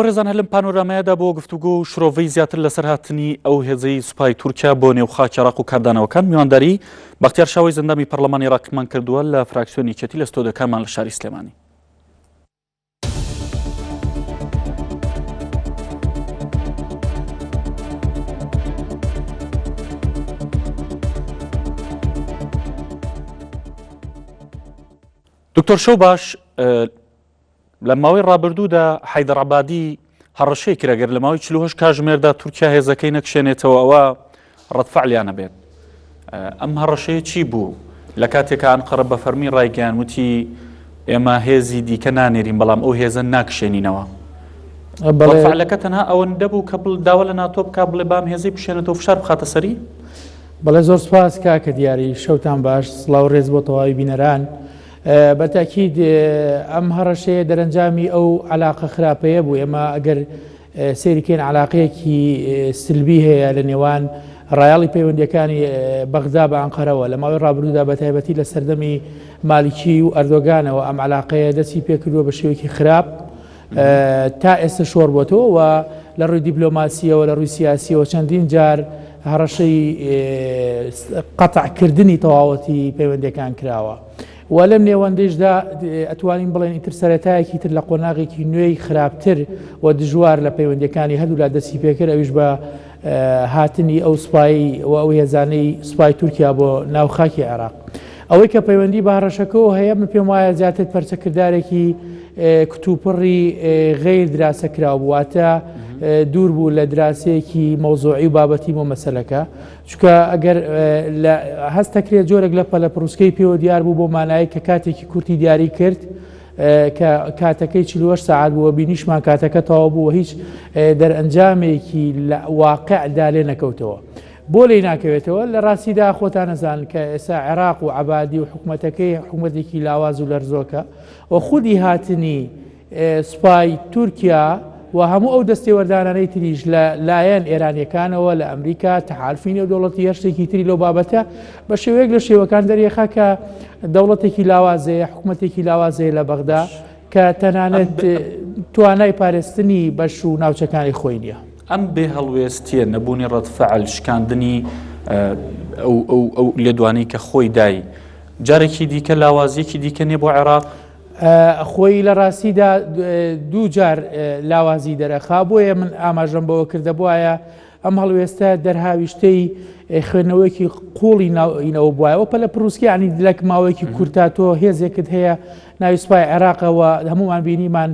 بەڕێزان هەر لەم پانۆرامایەدا بۆ گفتوگۆ و شرۆڤەی زیاتر لەسەر هاتنی ئەو هێزەی سوپای تورکیا بۆ نێو خاکی عێراق و کاردانەوەکان میوانداری بەختیار شاوەیس ئەندامی پەرلەمانی عێراقیمان کردووە لە فراکسیۆنی یەکێتی لە ستۆدیۆکانمان لە شاری سلێمانی. دکتۆر شەو باش لە ماوەی ڕابردوودا حەیدەر عەبادی هەڕەشەی کرد ئەگەر لە ماوەی 48 کاژمێردا تورکیا هێزەکەی نەکشێنێتەوە ئەوە ڕەدفعلیان ئەبێت. ئەم هەڕەشەیە چی بوو؟ لە کاتێکا ئەنقەرە بە فەرمی ڕایگەیان وتی ئێمە هێزی دیکە نانێرین بەڵام ئەو هێزە ناکشێنینەوە. ڕەدفعلەکە تەنها ئەوەندە بوو کە داوا لە ناتۆ بکا بڵێ بام هێزەی بکشێنێتەوە فشار بخاتە سەری؟ بەڵێ زۆر سوپاس کاکە دیاری شەوتان باش سڵاو ڕێز بۆ تەواوی بینەران. بە تەئکید ئەم هەڕەشەیە دەرەنجامی ئەو عەلاقە خراپەیە بوو، ئێمە ئەگەر سەیری کەین عەلاقەیەکی سلبی هەیە لە نێوان ڕایەڵی پەیوەندیەکانی بەغدا بە ئەنقەرەوە لە ماوەی ڕابردوودا بە تایبەتی لە سەردەمی مالکی و ئەردۆگانەوە ئەم عەلاقەیە دەستی پێکردووە بە شێوەیەکی خراپ تا ئێستا شۆڕ بۆتەوە و لە ڕووی دیپلۆماسیەوە لە ڕووی سیاسیەوە چەندین جار هەڕەشەی قەتعکردنی تەواوەتی پەیوەندیەکان کراوە و لەم نێوەندەیشدا ئەتوانین بڵێن ئیتر سەرەتایەکی تر لە قۆناغێکی نوێی خراپتر و دژوار لە پەیوەندیەکانی هەردوولا دەستی پێکرد ئەویش بە هاتنی ئەو سوپای و ئەو هێزانەی سوپای تورکیا بۆ ناو خاکی عێراق. ئەوەی کە پەیوەندی بە هەڕەشەکەوە هەیە من پێم وایە زیاتر پەرچەکردارێکی کتوپڕی غەیر دراسە کراو بوو واتە دوور بوو لە دراسەیەکی مەوزوعی و بابەتی بۆ مەسەلەکە چونکە ئەگەر هەست دەکرێت جۆرێک لە پەلەپڕوسکەی پێوە دیار بوو بۆ مانایی کە کاتێکی کورتی دیاری کرد کە کاتەکەی 48 سەعات بووە بینیشمان کاتەکە تەواو بوو هیچ دەرئەنجامێکی لە واقعدا لێ نەکەوتەوە. بۆ لێی ناکەوێتەوە؟ لە ڕاستیدا خۆتان ئەزانن کە ئێستا عێراق و عەبادی و حکومەتەکەی حکومەتێکی لاواز و لەرزۆکە و خودی هاتنی سوپای تورکیا و هەموو ئەو دەستێوەردانانەی تریش لە لایەن ئێرانیەکانەوە لە ئەمریکا تەحالفی نێودەوڵەتی هەر شتێکی تری لەو بابەتە بە شێوەیەک لە شێوەکان دەریەخا کە دەوڵەتێکی لاوازەیە حکومەتێکی لاوازەیە لە بەغدا کە تەنانەت توانای پارێزتنی بەش و ناوچەکانی خۆی نییە. ئەم بێ هەڵوێستیە، نەبوونی ڕەدفەعل، شکاندنی ئەو لێدوانەی کە خۆی دای، جارێکی دیکە لاوازییەکی دیکە نییە بۆ عێراق؟ خۆی لە ڕاستیدا دوو جار لاوازی دەرەخا، بۆیە من ئاماژەم بەوە کرد دەبوایە ئەم هەڵوێستە دەرهاویشتەی خوێندنەوەیەکی قوڵی ناوینەوە بوایەوە پەلە پروسکی ینی لەک ماوەیەکی کورتا تۆ هێزێکت هەیە ناوی سوپای عێراقەوە هەمومان بینیمان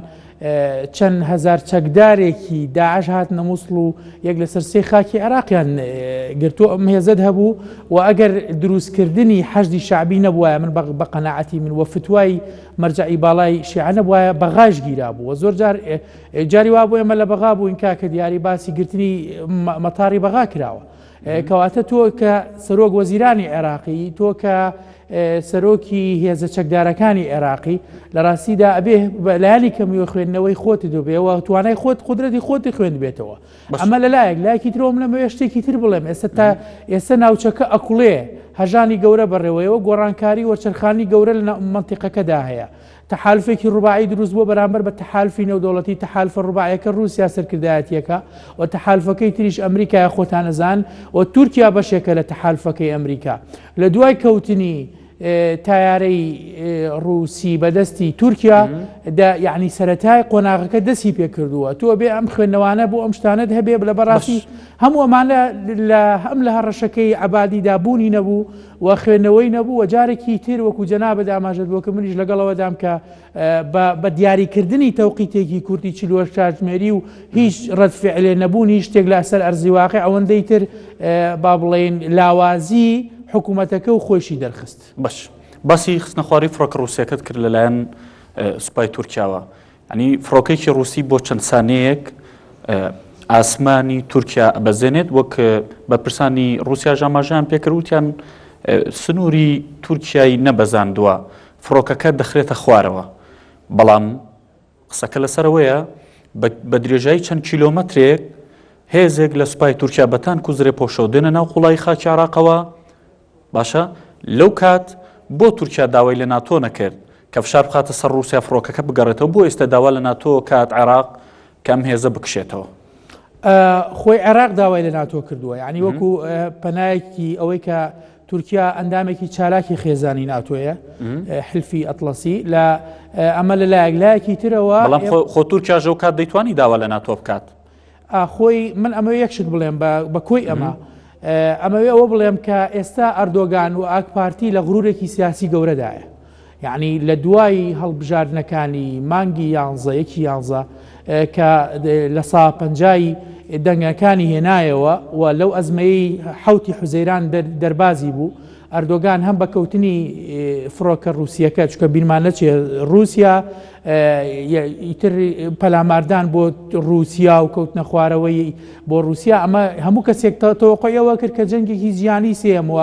چەند هەزار چەکدارێکی داعش هاتنە مووسڵ و یەک لەسەر سێ خاکی عێراقیان گرتو ئەم هێزت هەبوو و ئەگەر دروستکردنی حەشدی شعبی نەبوایە من بە قەناعەتی من وە فتوای مەرجعی باڵای شیعە نەبوایە بەغاش گیرا بوو زۆر جار جاری وا بوو ئێمە لە بەغا بووین کاکە دیاری باسی گرتنی مەتاری بەغا کراوە کەواتە تۆ کە سەرۆک وەزیرانی عێراقی تۆ کە سەرۆکی هێزە چەکدارەکانی عێراقی لە ڕاستیدا ئەبێ لایەنی کەمیوە خوێندنەوەی خۆت دوبێەوە توانای خۆت قدرەتی خۆتی خوێند بێتەوە ئەمە لەلایەک لایەکی ترەوە من ئەمەوێ شتێکی تر بڵێم ئێستا تا ئێستا ناوچەکە ئەکوڵێ هەژانی گەورە بەڕێوەیەوە گۆڕانکاری وەرچەرخانی گەورە لە مەنتیقەکەدا هەیە تەحالفێکی ڕوباعی دروست بووە بەرامبەر بە تەحالفی نێودەوڵەتی، تەحالفە ڕوباعیەکە ڕووسیا سەرکردایەتیەکە و تەحالفەکەی تریش ئەمریکایە خۆتان ئەزان و تورکیا بەشێکە لە تەحالفەکەی ئەمریکا. لە دوای کەوتنی تایارەی ڕووسی بەدەستی تورکیا دە یعنی سەرەتای قۆناغەکە دەستی پێکردووە تۆ بێ ئەم خوێندنەوانە بۆ ئەم شتانەت هەبێ لە بەڕاستی هەموو ئەمانە لە هەم لە هەڕەشەکەی عەبادیدا بوونی نەبوو و خوێندنەوەی نەبوو و جارێکی تر وەکو جەنابت ئاماژەت بۆ کرد منیش لەگەڵەوەدام کە بە دیاریکردنی تەوقیتێکی کورتی 48 کاتژمێری و هیچ ڕەد فعلێ نەبوونی شتێک لە سەر ئەرزی واقع ئەوەندەی تر با بڵێین لاوازی حکوومەتەکە و خۆیشی دەرخست. باش باسی خستنەخواری فڕۆکە ڕووسیەکەت کرد لەلایەن سوپای تورکیاوە یانی فڕۆکەیەکی ڕووسی بۆ چەند سانەیەک ئاسمانی تورکیا ئەبەزێنێت وەک بەرپرسانی ڕووسیاش ئاماژەیان پێکرد وتیان سنووری تورکیای نەبەزاندووە فڕۆکەکە دەخرێتە خوارەوە بەڵام قسەکە لەسەرەوەیە بە درێژایی چەند کیلۆمەترێک هێزێک لە سوپای تورکیا بە تانک و زرێپۆشەوە دێنە ناو قوڵایی خاکی عراقەوە باشە لەو کات بۆ تورکیا داوای لە ناتۆ نەکرد کە فشار بخاتە سەر ڕووسیا فڕۆکەکە بگەڕێتەوە بۆ ئێستا داوا لە ناتۆ کات عێراق؟ کە ئەم هێزە بکشێتەوە؟ خۆی عێراق داوای لە ناتۆ کردووە یعنی وەکو پەنایەکی ئەوەی کە تورکیا ئەندامێکی چالاکی خێزانی ناتۆیە حلفی ئەتڵەسی لە ئەمە لە لایەک لایەکی ترەوە بەڵام خۆ تورکیا ژەو کات دەیتوانی داوا لە ناتۆ بکات خۆی من ئەمەوێ یەک شت بڵێم بە کۆی ئەمە ئەمەوێ ئەوە بڵێم کە ئێستا ئەردۆگان و ئاک پارتی لە غرورێکی سیاسی گەورەدایە یەعنی لە دوای هەڵبژاردنەکانی مانگی یانزە یەکی یانزە کە لە سا پەنجای دەنگەکانی هێنایەوە و لەو ئەزمەیەی حەوتی حوزەیران دەربازی بوو ئەردۆگان هەم بە کەوتنی فڕۆکە ڕووسیەکە چکە بیرمان نەچێ رووسیا ئیتر پەلاماردان بۆ رووسیا و کەوتنە خوارەوەی بۆ رووسیا ئەمە هەموو کەسێک تەوەقعی ئەوە کرد کە جەنگێکی جیهانی سێیەم و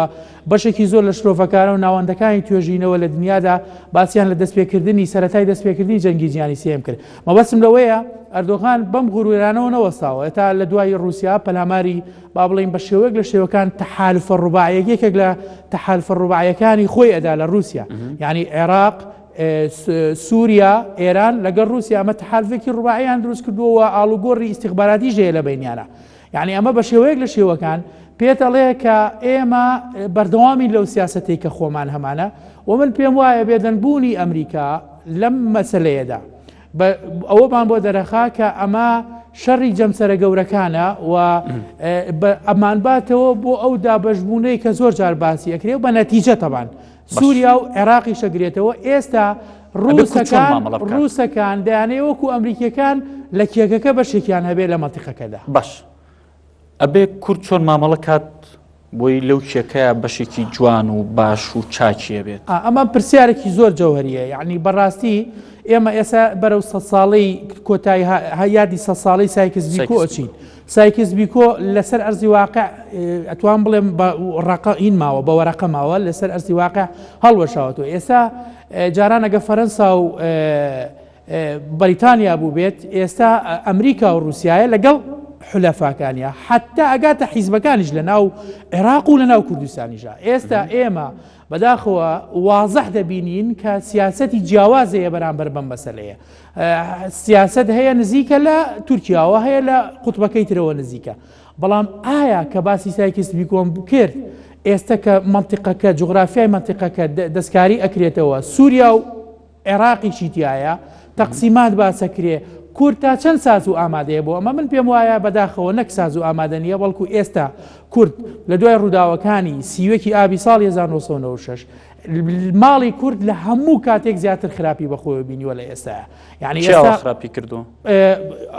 بەشێکی زۆر لە شرۆڤەکاران و ناوەندەکانی توێژینەوە لە دنیادا باسیان لە دەستپێکردنی سەرەتای دەستپێکردنی جەنگی جیهانی سێیەم کرد. مەبەستم لەوەیە ئەردۆغان بەم غرورانەوە نەوەستاوە تا لە دوای ڕووسیا پەلاماری با بڵێین بە شێوەیەک لە شێوەکان تەحالفە ڕوباعیەک یەکێک لە تەحالفە ڕوباعیەکانی خۆی ئەدا لە ڕووسیا یعنی عێراق سووریا ئێران لەگەڵ ڕووسیا ئەمە تەحالفێکی ڕوباعیان دروست کردووە و ئاڵوگۆڕی ئیستیخباراتیش هەیە لە بەینیانە یانی ئەمە بە شێوەیەک لە شێوەکان پێت ئەڵێ کە ئێمە بەردەوامین لەو سیاسەتەی کە خۆمان هەمانە و من پێم وایە بێدەنگبوونی ئەمریکا لەم مەسەلەیەدا ئەوەمان بۆ دەرەخا کە ئەمە شەڕی جەمسەرە گەورەکانە و ئەمانباتەوە بۆ ئەو دابەشبوونەی کە زۆر جار باسی ئەکرێ و بە نەتیجە تەبان سووریا و عێراقیش ئەگرێتەوە ئێستا ڕووسەکان ڕووسەکان دەیانەوێ وەکو ئەمریکیەکان لە کێکەکە بەشێکیان هەبێ لە مەنتیقەکەدا. باش ئەبێ کورد چۆن مامەڵە کات بۆی لەو کێکەیە بەشێکی جوان و باش و چاکی هەبێت؟ ئەمە پرسیارێکی زۆر جەوهەریە یعنی بەڕاستی ئێمە ئێستا بەرەو سە ساڵەی کۆتایی یادی سە ساڵەی سایکس بیکۆ ئەچین سایکس بیکۆ لەسەر ئەرزی واقع ئەتوان بڵێم بە ڕەقە ئین ماوە بە وەرەقە ماوە لەسەر ئەرزی واقع هەڵوەشاوەتەوە ئێستا جاران ئەگە فەرەنسا و بەریتانیا بوو بێت ئێستا ئەمریکا و رووسایە لەگەڵ حولەفاکانیا حتا ئەگاتە حیزبەکانیش لە ناو عێراق و لە ناو کوردستانیشا ئێستا ئێمە بەداخەوە وازح دەبینین کە سیاسەتی جیاواز هەیە بەرامبەر بەم مەسەلەیە. سیاسەت هەیە نزیکە لە تورکیاوە هەیە لە قوتبەکەی ترەوە نزیکە. بەڵام ئایا کە باسی سایکس بیکۆم کرد ئێستا کە مەنتیقەکە جوغرافیای مەنتیقەکە دەستکاری ئەکرێتەوە سووریا و عێراقیشی تیایە، تەقسیمات باسەکرێ، کورد تا چەند ساز و ئامادەیە بۆ ئەمە؟ من پێم وایە بەداخەوە نەک ساز و ئامادە نییە، بەڵکو ئێستا کورد لە دوای ڕووداوەکانی 31 ی ئابی ساڵی 1996 ماڵی کورد لە هەموو کاتێک زیاتر خراپی بەخۆیەوە بینیوە لە ئێستایا. یعنی ئێستا خراپی کردووە؟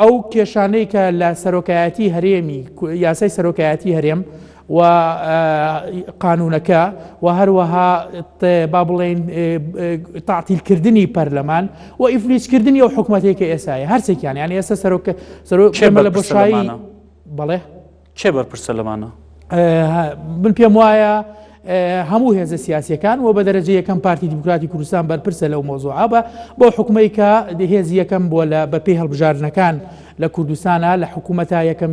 ئەو کێشانەی کە لە سەرۆکایەتی هەرێمی یاسای سەرۆکایەتی هەرێم و قانونەکە و هەروەها با بڵێین تەعتیلکردنی پەرلەمان و ئیفلیجکردنی ئەو حکومەتەی کە ئێسایە هەرسێکیان یان ئێستا سەرۆک سەرۆک لە بۆشایی بەڵێ کێ بەرپرسە لەمانە؟ من پێم وایە هەموو هێزە سیاسیەکان و بە دەرەجە یەکەم پارتی دیموکراتی کوردستان بەرپرسە لەو مۆزوعە بە بۆ حکومەی کە هێزی یەکەم بووە لە بەپێی هەڵبژاردنەکان لە کوردستانە لە حکوومەتە یەکەم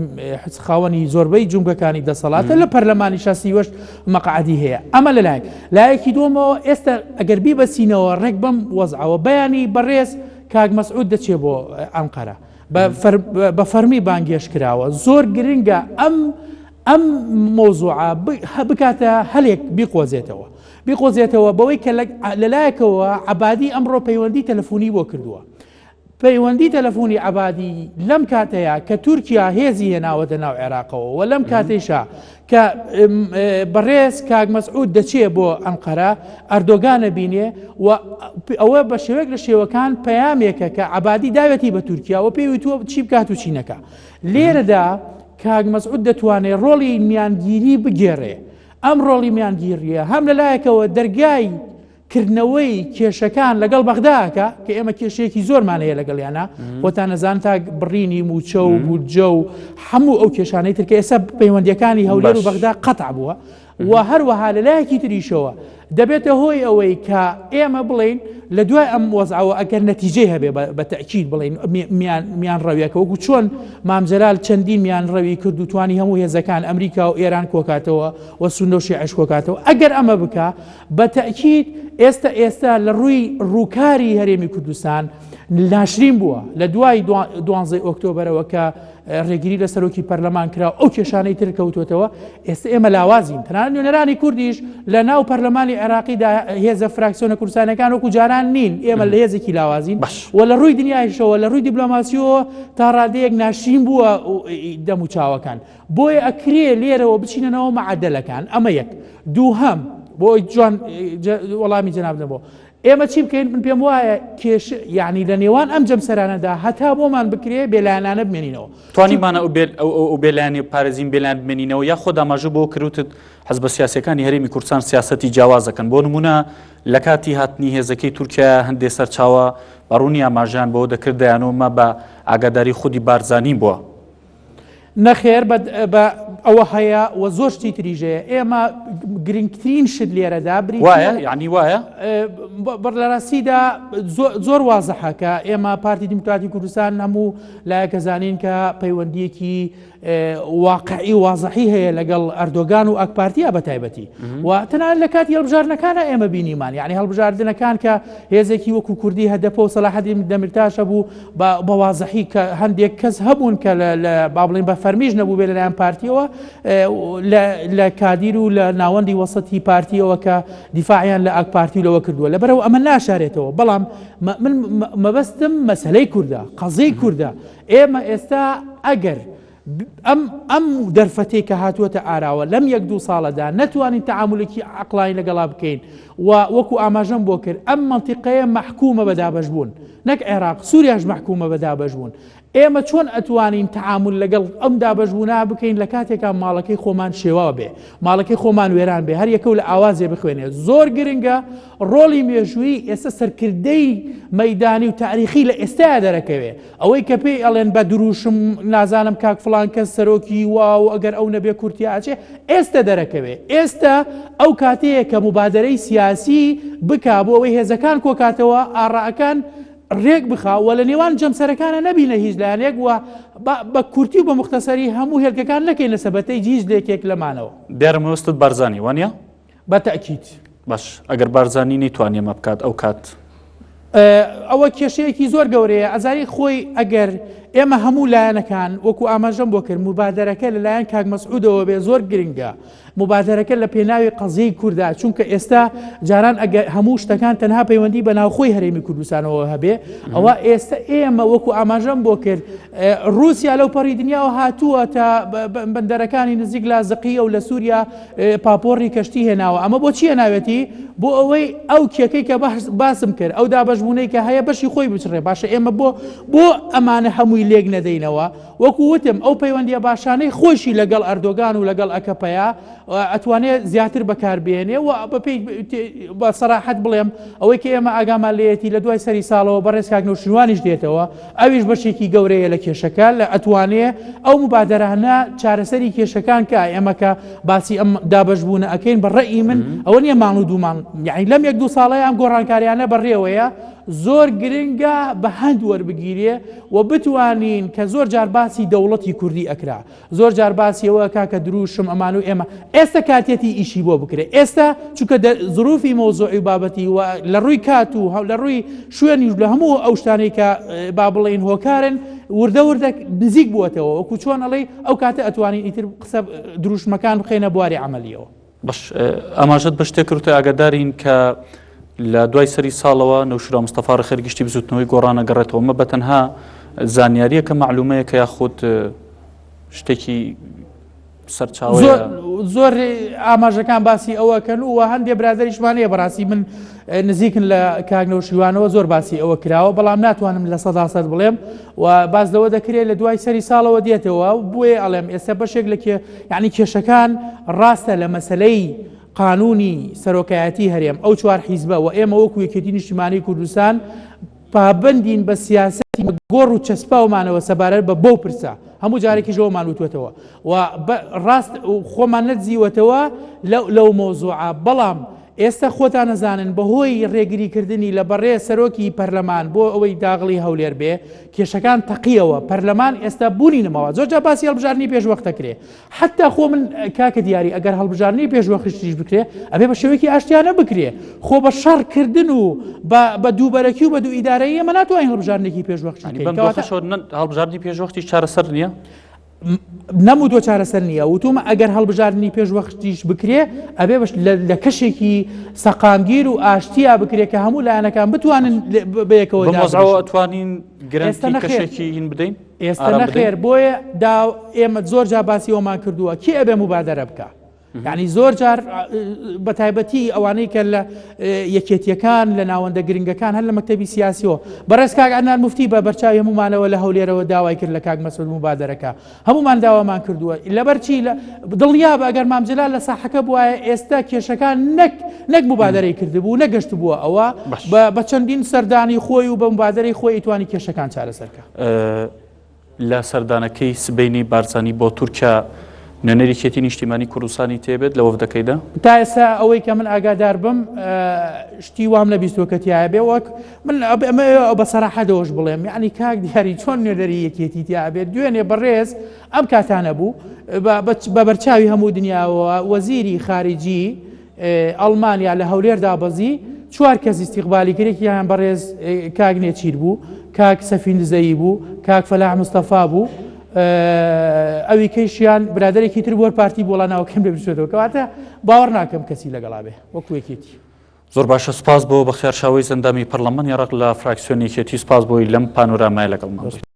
خاوەنی زۆربەی جومگەکانی دەسەڵاتە لە پەرلەمانی شاسیوەش مەقعدی هەیە ئەمە لەلایەک لایەکی دووەمەوە ئێستا ئەگەر بیبەسینەوە ڕێک بەم وەزعەوە بەیانی بەڕێز کاک مەسعود دەچێ بۆ ئەنقەرە بە فەرمی بانگێش کراوە زۆر گرنگە ئەم ئەم مەوزوعە بکاتە هەلێک بیقۆزێتەوە بیقۆزێتەوە بەوەی کە لەلایەکەوە عەبادی ئەمڕۆ پەیوەندی تەلەفۆنی بۆ کردووە پەیوەندی تەلەفۆنی عەبادی لەم کاتەیە کە تورکیا هێزی هێناوەتە ناو عێراقەوە و لەم کاتەیشا کە بەڕێز کاک مەسعود دەچێ بۆ ئەنقەرە ئەردۆگانە بینێ و ئەوە بە شێوەیەک لە شێوەکان پەیامێکە کە عەبادی داوێتی بە تورکیا و پێی وتووە چی بکات و چی نەکا لێرەدا کاک مەسعود دەتوانێ ڕۆڵی میانگیری بگێڕێ ئەم ڕۆڵی میانگیریە هەم لەلایەکەوە دەرگای کردنەوەی کێشەکان لەگەڵ بەغداکە کە ئێمە کێشەیەکی زۆرمان هەیە لەگەڵیانە خۆتان نەزان تا بڕینی موچە و بودجە و هەموو ئەو کێشانەی تر کە ئێستا پەیوەندیەکانی هەولێر و بەغدا قەتع بووە و هەروەها لە لایەکی تریشەوە دەبێتە هۆی ئەوەی کە ئێمە بڵێین لە دوای ئەم وەزعەوە ئەگەر نەتیجەی هەبێ بە تەئکید بڵێین میان ڕەویەکە وەکو چۆن مام جەلال چەندین میان ڕەوی کرد و توانی هەموو هێزەکان ئەمریکا و ئێران کۆکاتەوە و سوننە و شیعەش کۆکاتەوە ئەگەر ئەمە بکا بە تەئکید ئێستا ئێستا لە ڕووی ڕووکاری هەرێمی کوردستان. ناشرین بووە لە دوای دوانزەی ئۆکتۆبەرەوە کە ڕێگری لە سەرۆکی پەرلەمان کرا ئەو کێشانەی تر کەوتوێتەوە ئێستا ئێمە لاوازین تەنانەت نوێنەرانی کوردیش لە ناو پەرلەمانی عێراقیدا هێزە فراکسیۆنە کوردستانەکان وەکو جاران نین ئێمە لە هێزێکی لاوازین و لە ڕووی دنیایشەوە لە ڕووی دیبلۆماسیەوە تا ڕادەیەک ناشرین بووە دەم و چاوەکان بۆیە ئەکرێ لێرەوە بچینەوە مەعادەلەکان ئەمە یەک دووهەم بۆ جوان وەڵامی جەناب دەبۆ ئێمە چی بکەین؟ من پێم وایە کێش یعنی لە نێوان ئەم جەمسەرانەدا هەتا بۆمان بکرێ بێلایەنانە بمێنینەوە. توانیمانە ئەو بێ ئەو ئەو بێلایەنی پارێزین بێلایەن بمێنینەوە یا خۆت ئاماژە بۆ کردوتت حزبە سیاسیەکانی هەرێمی کوردستان سیاسەتی جیاواز دەکەن بۆ نمونە لە کاتی هاتنی هێزەکەی تورکیا هەندێ سەرچاوە بە ڕوونی ئاماژەیان بەوە دەکرد دەیانەوە بە ئاگاداری خودی بارزانی بووە. نەخێر بە ئەوە هەیە و زۆر شتی تریش هەیە ئێمە گرنگترین شت لێرەدا بریتیە وایە یعنی وایە بەڕ لە ڕاستیدا زۆر وازحە کە ئێمە پارتی دیموکراتی کوردستان هەموو لایەکە زانین کە پەیوەندیەکی واقعی وازحی هەیە لەگەڵ ئەردۆگان و ئاکپارتیا بە تایبەتی و تەنانەت لە کاتی هەڵبژاردنەکانە ئێمە بینیمان یعنی هەڵبژاردنەکان کە هێزێکی وەکو کوردی هەدەپە و سەلاحەدین دەمیرتاش هەبوو بە وازحی کە هەندێک کەس هەبوون کە لە با بڵێین بە فەرمیش نەبوو بێ لەلایەن پارتیەوە لە کادیر و لە ناوەندی وەسەتی پارتیەوە کە دیفاعیان لە ئاک پارتی و لەوە کردووە لەبەرەوە ئەمە ناشارێتەوە بەڵام من مەبەستم مەسەلەی کوردە قەزیەی کوردە ئێمە ئێستا ئەگەر ئەم ئەم دەرفەتەی کە هاتووەتە ئاراوە لەم یەک دوو ساڵەدا نەتوانین تەعامولێکی عەقڵانی لەگەڵا بکەین و وەکو ئاماژەم بۆ کرد ئەم مەنتیقەیە مەحکومە بە دابەشبوون نەک عێراق سوریاش مەحکومە بە دابەشبوون ئێمە چۆن ئەتوانین تەعامول لەگەڵ ئەم دابەشبوونە بکەین لە کاتێکا ماڵەکەی خۆمان شێواو بێ ماڵەکەی خۆمان وێران بێ هەر یەکەو لە ئاوازێ بخوێنێ زۆر گرنگە ڕۆڵی مێژوویی ئێستا سەرکردەی مەیدانی و تاریخی لە ئێستایا دەرەکەوێ ئەوەی کە پێی ئەڵێن بە دروشم نازانم کاک فڵان کەس سەرۆکی وا و ئەگەر ئەو نەبێ کورد تیا ئەچێ ئێستە دەرەکەوێ ئێستە ئەو کاتەیە کە موبادەرەی سیاسی بکا بۆ ئەوەی هێزەکان کۆکاتەوە ئاڕائەکان ڕێک بخا و لە نێوان جەمسەرەکانە نەبینە هیچ لایەنێک و بە کورتی و بە موختەسەری هەموو هێلکەکان نەکەینە سەبەتەی هیچ لێکێک لەمانەوە. دیارە مەبەستت بارزانی وانیە؟ بە تەئکید. باش ئەگەر بارزانی نەیتوانی ئەمە بکات ئەو کات؟ ئەوە کێشەیەکی زۆر گەورەیە ئەزانی خۆی ئەگەر ئێمە هەموو لایەنەکان وەکو ئاماژەم بۆ کرد موبادەرەکە لەلایەن کاک مەسعودەوە بێ زۆر گرنگە موبادەرەکە لە پێناوی قەزیەی کوردا چونکە ئێستا جاران ئەگەر هەموو شتەکان تەنها پەیوەندی بە ناوخۆی هەرێمی کوردستانەوە هەبێ ئەوە ئێستا ئێمە وەکو ئاماژەم بۆ کرد رووسیا لەو پەڕی دنیاوە هاتووە تا بەندەرەکانی نزیک لازقیە و لە سووریا پاپۆڕی کەشتی هێناوە ئەمە بۆ چی هێناوێتی بۆ ئەوەی ئەو کێکەی کە باسم کرد ئەو دابەشبوونەی کە هەیە بەشی خۆی بچڕێ باشە ئێمە بۆ بۆ ئەمانە هەمووی لێک نەدەینەوە وەکو وتم ئەو پەیوەندیە باشانەی خۆشی لەگەڵ ئەردۆگان و لەگەڵ ئەکەپەیە ئەتوانێ زیاتر بەکاربێنێ و بەپێی بە سەراحەت بڵێم ئەوەی کە ئێمە ئاگامان لێیەتی لە دوای سەری ساڵەوە بەڕێز کاک نەوشیروانیش دێتەوە ئەویش بەشێکی گەورەیە لە کێشەکە لە ئەتوانێ ئەو مبادەرانە چارەسەری کێشەکان کە ئێمە کە باسی ئەم دابەشبوونە ئەکەین بە ڕەئی من ئەوە نییە مانگ و دوو مانگ یعنی لەم یەک دوو ساڵەیە ئەم گۆڕانکاریانە بەڕێوەیە زۆر گرنگە بە هەند وەربگیرێ و بتوانین کە زۆر جار باسی دەوڵەتی کوردی ئەکرا زۆر جار باسی ئەوە ئەکا کە دروشم ئەمان و ئێمە ئێستا کاتیەتی ئیشی بۆ بکرێ ئێستا چونکە زروفی مەوزوعی و بابەتی و لە ڕووی کات و لە ڕووی شوێنیش لە هەموو ئەو شتانەی کە با بڵێین هۆکارن وردە وردە نزیک بووەتەوە وەکو چۆن ئەڵێی ئەو کاتە ئەتوانین ئیتر قسە دروشمەکان بخەینە بواری عەمەلیەوە. باش ئاماژەت بە شتێک کرد ئاگادارین کە لە دوای سەری ساڵەوە نەوشیروان مستەفا ڕێکخەری گشتی بزوتنەوەی گۆڕان ئەگەڕێتەوە ئەمە بە تەنها زانیاریەکە مەعلومەیەکە یاخود شتێکی سەرچاوەیە؟ زۆر ئاماژەکان باسی ئەوەکەن و هەندێ برادەریشمان هەیە بەڕاستی من نزیکن لە کاک نەوشیروانەوە زۆر باسی ئەوە کراوە بەڵام ناتوانم لە سەدا سەد بڵێم و باس لەوە دەکرێت لە دوای سەری ساڵەوە دێتەوە بۆیە ئەڵێم ئێستا بەشێک لە کێ یعنی کێشەکان ڕاستە لە مەسلەی قانونی سەرۆکایەتی هەرێم ئەو چوار حیزبە و ئێمە وەکو یەکێتی نیشتیمانی کوردستان پابەندین بە سیاسەتی گۆڕ و چەسپاومانەوە سەبارەت بە بەو پرسە هەموو جارێکیش ئەومان وتوەتەوە و ڕاست خۆمان نەدزیوەتەوە لەو مەوزوعە بەڵام. ئێستا خۆتان ئەزانن بەهۆی ڕێگری کردنی لە بەڕێز سەرۆکی پەرلەمان بۆ ئەوەی داغڵی هەولێر بێ کێشەکان تەقیەوە پەرلەمان ئێستا بوونی نەماوە زۆر جار باسی هەڵبژاردنی پێشوەخت دەکرێ حتا خۆ من کاکە دیاری ئەگەر هەڵبژاردنی پێشوەختیش بکرێ ئەبێ بە شێوەیەکی ئاشتیانە بکرێ خۆ بە شەڕ کردن و بە دووبەرەکی و بە دوو ئیدارەیی ئێمە ناتوانین هەڵبژاردنێکی پێشوەخت بکەین کەواتە هەڵبژاردنی پێشوەختیش چارەسەر نییە؟ نەموتوە چارەسەر نییە وتومە ئەگەر هەڵبژاردنی پێش وەختیش بکرێ ئەبێ بەش لە کەشێکی سەقامگیر و ئاشتیا بکرێ کە هەموو لایەنەکان بتوانن بەیەکەوە توانین گرنتی کەشێکی هین بدەین ئێستا نەخێر بۆیە دا ئێمە زۆر جا باسی ئەومان کردووە کێ ئەبێ مبادرە بکە یعنی زۆر جار بە تایبەتی ئەوانەی کە لە یەکێتیەکان لە ناوەندە گرنگەکان هەر لە مەکتەبی سیاسیەوە بەڕێز کاک عەدنان موفتی بە بەرچاوی هەمومانەوە لە هەولێرەوە داوای کرد لە کاک مەسعود موبادەرەکە هەمومان داوامان کردووە لەبەر چی لە دڵنیا بە ئەگەر مام جەلال لە ساحەکە بوایە ئێستا کێشەکان نەک نەک موبادەرەی کردبوو نەگەشت بووە ئەوە بە چەندین سەردانی خۆی و بە موبادەرەی خۆی ئەیتوانی کێشەکان چارەسەرکە. لە سەردانەکەی سبەینێی بارزانی بۆ تورکیا نوێنەری یەکێتی نیشتیمانی کوردستانی تێبێت لە وەفدەکەیدا؟ تا ئێستا ئەوەی کە من ئاگادار بم شتی وام نەبیستووە کە تایە بێ وەک من بە سەراحەتەوەش بڵێم یعنی کاک دیاری چۆن نوێنەری یەکێتی تیا بێت دوێنێ بەڕێز ئەم کاتانە بوو بە بەرچاوی هەموو دنیاوە وەزیری خارجی ئەڵمانیا لە هەولێر دابەزی، چوار کەس ئیستیقبالی کرد، یەکێکیان بەڕێز کاک نێچیر بوو، کاک سەفین دزەیی بوو، کاک فەلاح مستەفا بوو، ئەوی کەیشیان برادەرێکی تر بوو هەر پارتی بوو، وەڵا ناوەکەیم لێ بچێتەوە، کەواتە باوەڕ ناکەم کەسی لەگەڵا بێ وەکو یەکێتی. زۆر باشە سوپاس بۆ بەختیار شاوەیس ئەندامی پەرلەمانی عێراق لە فراکسیۆنی یەکێتی سوپاس بۆی لەم پانۆرامایە لەگەڵمان بوویت.